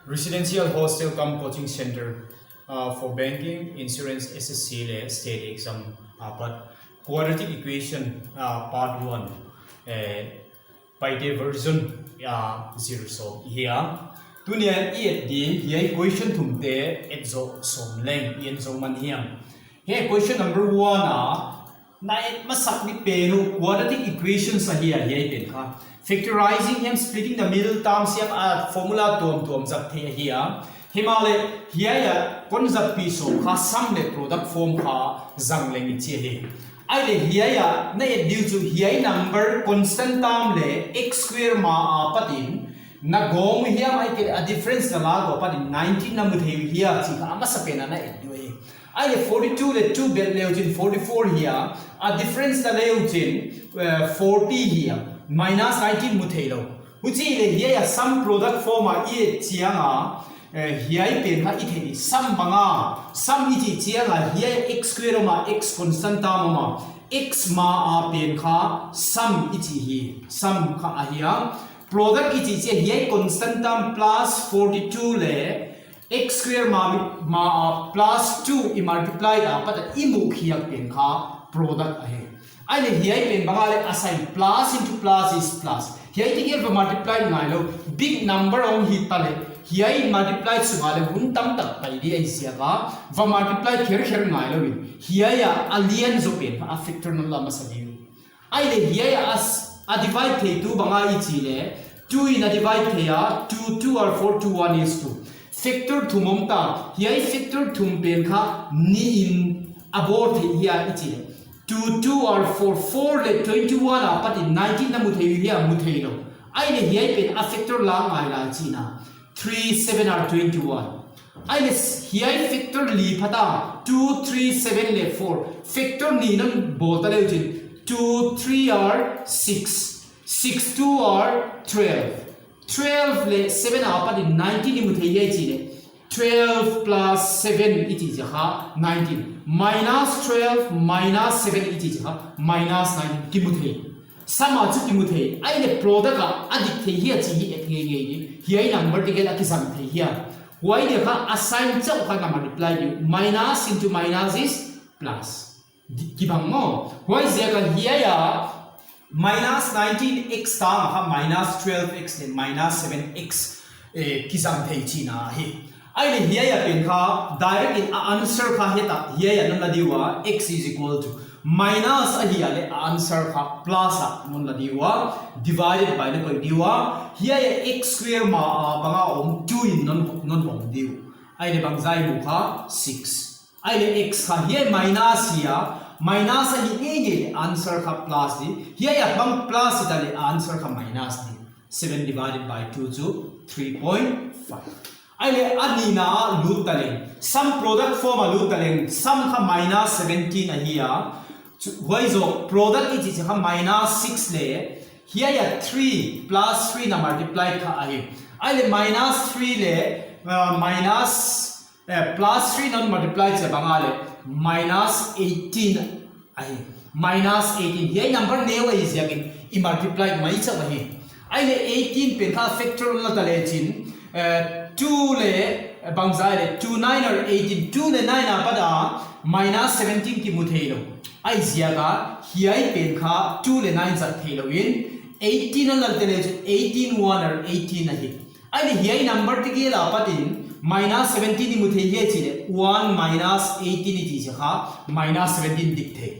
Residential Hostel cum Coaching Centre for Banking, Insurance, SSC leh State Exam ah pat Quadratic Equation Part 1 Paite version zir sawm i hi a. Tunia i et ding hiai question thum te et zawh sawm leng i en zawh man hiang. He question number one a na et hmasak ni pe nu quadratic equations a hi a hiai pen kha. Factorizing hiam splitting the middle term siam a formula tuam tuam zat thei a hi a. Hema le hiai a kon zat pi sawm kha sum le product form kha zang leng i chi a hi. Ai le hiai ah na et dil chu hiai number constant term le x square ma a pat in na gawng hiam ai ke a difference na la go pat in 19 na mu thei hia chi kha a hmasa pen ah na et duh a hi. Ai le 42 le 2 belh leu chin 44 hia a difference na leu chin 40 hia minus 19 mu thei lo. Hu chi le hiai a sum product form ah i et chiang a Hiai pen kha i theih ni sum banga sum i tih chiang a hiai x square awm a x constant term awm a x ma a pen kha sum i tih hi sum kha a hi a product i tih chiah hiai constant term plus 42 leh x square ma ma a plus 2 i multiply a pata i muh khiak pen kha product a hi. Ai le hiai pen banga le a sign plus into plus is plus hiai ti hian va multiply ngai lo big number awm hi ta le hiai multiply chungah le hun tam tak pai di a inziak a va multiply kher kher ngai lo in hiai ah a lian zawk pen kha a factor nan la hmasa ding ai le hiai ah a divide thei tu banga i chi le 2 in a divide thei a 2 2 or 4 2 1 is 2 factor thum awm ta hiai factor thum pen kha ni in a bawr theih hi a i chi le 2 2 or 4 4 le 21 ah pat in 19 na mu thei hi a mu thei lo ai le hiai pen a factor la ngai lai chi na 3 7 or 21 ai le hiai factor li phata 2 3 7 le 4 factor ni nan bol ta leu chin 2 3 or 6 6 2 or 12 12 le 7 ah pat in 19 i mu thei hiai chi le 12 plus 7 i ti che kha 19 minus 12 minus 7 i ti che kha minus 19 ki mu thei sama chu ki mu thei ai le product ah a dik thei hi a chi hi et ngei ngei ni hiai number te gel a ki zam thei hian huai de kha a sign chauh kha na multiply deuh minus into minus is plus Ki bang maw? Huai zia kan hiai a, minus 19 x tang ah kha minus 12 x leh minus 7 x ki zam thei chin a hi. Ai le hiai a pen kha direct in a answer kha hetah hiai ah non la diu a, x is equal to minus a hi ah leh a answer kha plus ah non la diu a, divided by na kawih diu a, hiai a x square ma a banga awm 2 in non non hawng diu. Ai le bang zai mu kha 6. Ai le x kha hiai minus hi a, minus a nih ngei ngei le answer kha plus ni, hiai a hmang plus i ta le answer kha minus ni, 7 divided by 2 chu 3.5. Ai le a nihna ah lut ta leng, sum product form ah lut ta leng, sum kha minus 17 a hi a, chu huai zawh product i chi che kha minus 6 le hiai a 3 plus 3 na multiply kha a hi, ai le minus 3 le minus Plus 3 non multiply che banga le minus 18 a hi. Minus 18 hi ai number neu a hi ziak in i multiply mai chauh a hi. Ai le 18 pen kha factor la ta le chin 2 le bangzai le 2 9 or 18 2 le 9 a pada minus 17 ki mu thei lo. Ai ziak a hiai pen kha 2 le 9 zat thei lo in 18 an lal te le chu 18 1 or 18 a hi. Ai le hiai number te gel ah pat in minus 17 i mu thei hiai chi le 1 minus 18 i ti che kha minus 17 dik thei.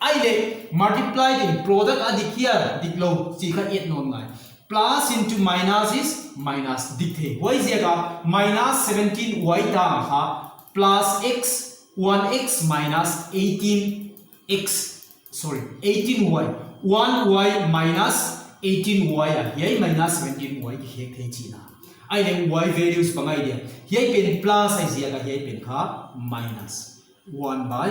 Ai le multiplied in product a dik hian dik lo chi kha iat nawn ngai. Plus into minus is minus dik thei. Huai ziak a minus 17 y tang ah kha plus x 1x minus 18 x Sorry, 18y, 1y minus 18y a hiai minus 17y ti hek thei chin a. Ai le y values pangai dia. Hiai pen plus ai ziak a hiai pen kha minus 1 by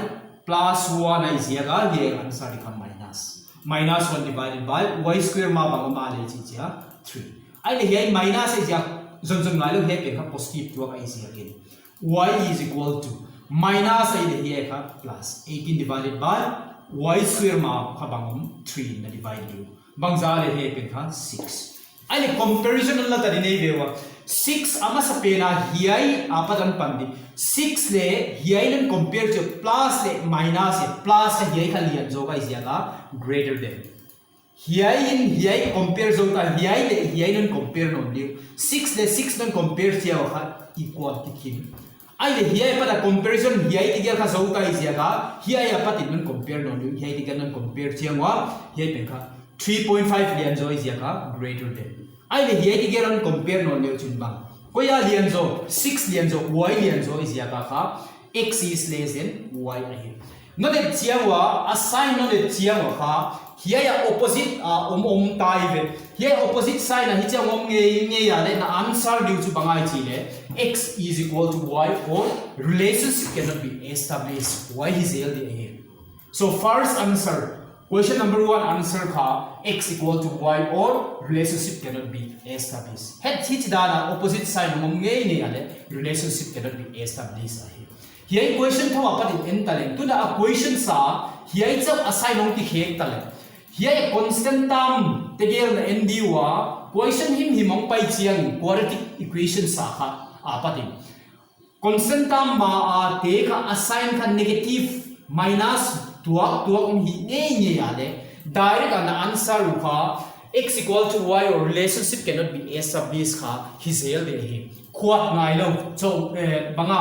plus 1 ai ziak a hiai answer kha minus. Minus 1 divided by y square ma bang ma le chi chia 3. Ai le hiai minus ai ziak zon zon ngai lo hiai pen kha positive tuak ai ziak in. Y is equal to minus a in a hi kha plus 18 divided by y square ma kha bang om 3 na divide diu bang za le he pen kha 6 ai le comparison an la ta di nei ve wa. 6 a hmasa pen ah hiai a pat an pan ding 6 le hiai nan compare chu plus le minus e plus kha hiai kha lian zawk a i ziak a greater than hiai in hiai compare zo ta hiai le hiai nan compare nawn deuh 6 le 6 nan compare chiau kha equal ti khin ai le hiai pat a comparison hiai ti gel kha zo ta i ziak a hiai a pat in nan compare nawn deuh hiai ti gel nan compare chiang a hiai pen kha 3.5 lian zo i ziak a greater than Ai le hiai ti ger an compare nawn lio cun bang koi ah lian zaw 6 lian zaw y lian zaw i ziak ah kha x is less than y a hi. Na let chiang wa a sign na let chiang wa kha hiai ah opposite ah om om tai ve hiai opposite sign ah hi chiang om ngei ngei ah le na answer ding chu bangai chi le x is equal to y or relationship cannot be established y hi zel di a hi. So first answer, question number 1 answer kha x equal to y or relationship cannot be established. Het hi chi dan ah opposite sign om ngei nei ale relationship cannot be established a hi. Hiai question thoma pat in en talen tuna a question sa hiai chau a sign ong ti khek talen. Hiai constant term tegel na en diwa question him him ong pai chiang quadratic equation sa kha a patin. Constant term ma a te kha a sign kha negative minus tuak tuak um hi ngei ngei a le direct a na answer u kha x equal to y or relationship cannot be established kha hi zel de hi khuat ngai lo cho banga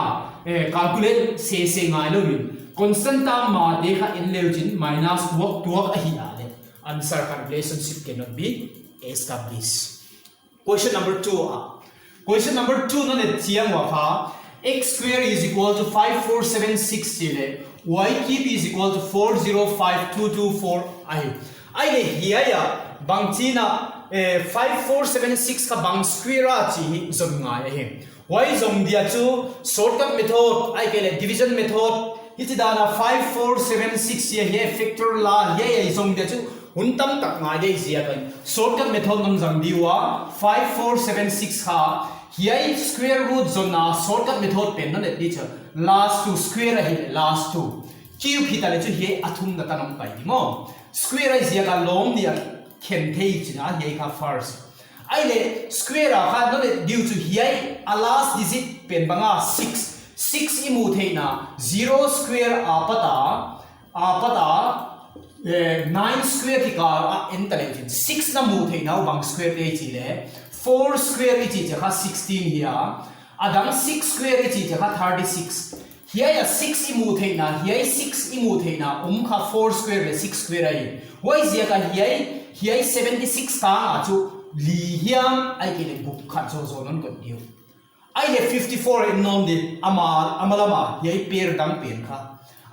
calculate se se ngai lo in constant term ma te kha en leu chin minus tuak tuak a hi a le answer kha relationship cannot be established. Question number 2 ah. Question number 2 na let chiang wa kha x square is equal to 5476 chi le y cube is equal to 405224 a hi. Ai le hiai ah bang chin ah 5476 kha bang square a chi hi zon ngai a hi. Y zong dia chu shortcut method ai ke le division method hi chi dan ah 5476 sia hi factor la hiai ai zong dia chu hun tam tak ngai dei zia kan shortcut method nam zang diwa 5476 kha hiai square root zon na shortcut method pen na let di cha last two square a hi last two cube hi ta le chu hiai athum na tanong pai di mo square ai zia ka lom dia khen thei china hiai kha first Ai le square ah khan na let due chu hiai a last digit pen banga 6 6 i mu theih na 0 square a pata a pata 9 square khi kar a en ta leh thin 6 na mu theih na bang square te chi le 4 square i chi che kha 16 hi a a dang 6 square i chi che kha 36 hiai a 6 i mu theih na hiai 6 i mu theih na um kha 4 square le 6 square a i huai zia ka hiai hiai 76 tang ah chu li hiam ai ke le guk khat zo zo non kon diu ai le 54 in nom di ama amalama hiai per dang pen kha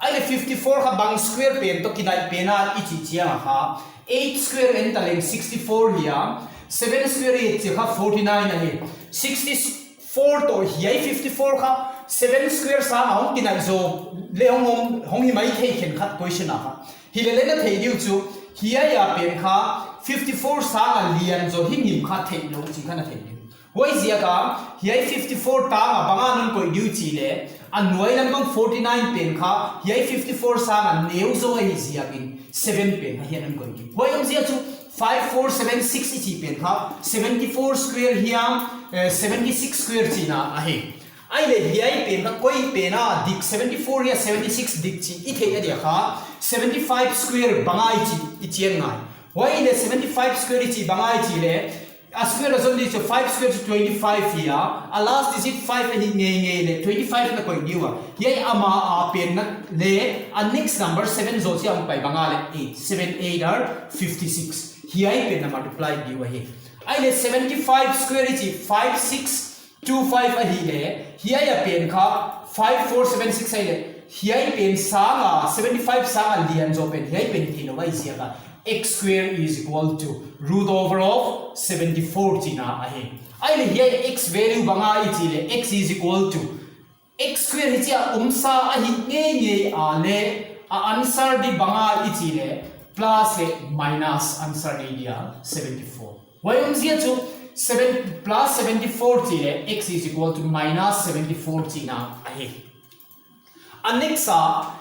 ai le 54 kha bang square pen to kinai pena i chi chiang kha 8 square en taleng 64 hiam 7 square i chi kha 49 a hi 64 to hiai 54 kha 7 square sang a hong tinai zo le hong om hong hi mai thei khen khat question a kha hi le le na thei diu chu hiai a pen kha 54 sang a lian zo him him kha thei lo chi kha na thei diu hoi zia ka hiai 54 tang a banga nun koi diu chi le a nuai lam bang 49 pen kha hiai 54 sang a neu zo a hi zia kin 7 pen kha hian an koi diu hoi om zia chu 5 4 7 6 i chi pen kha 74 square hiam 76 square chi na a hi ai le hiai pen kha koi pen a dik 74 hian 76 dik chi i thei a dia kha 75 square bangai chi i chian ngai hoi le 75 square i chi bangai chi le a square a zon ni chu 5 square chu 25 hi a a last digit 5 a hi ngei ngei le 25 na koi niu a hiai ama a pen na le a next number 7 zo chi ang pai banga le 8 7 8 are 56 hiai pen na multiply niu a hi ai le 75 square hi chi 5 6 2 5 a hi le hiai a pen kha 5 4 7 6 ai le hiai pen sang a 75 sang a lian zo pen hiai pen thi lo ai zia ka x square is equal to root over of 74 chi na a hi ai le hiai x value banga i chi le x is equal to x square hi chia um sa a hi nge nge a le a answer di banga i chi le plus le minus answer nei dia 74 y um zia chu 7 plus 74 chi le x is equal to minus 74 chi na a hi. A next ah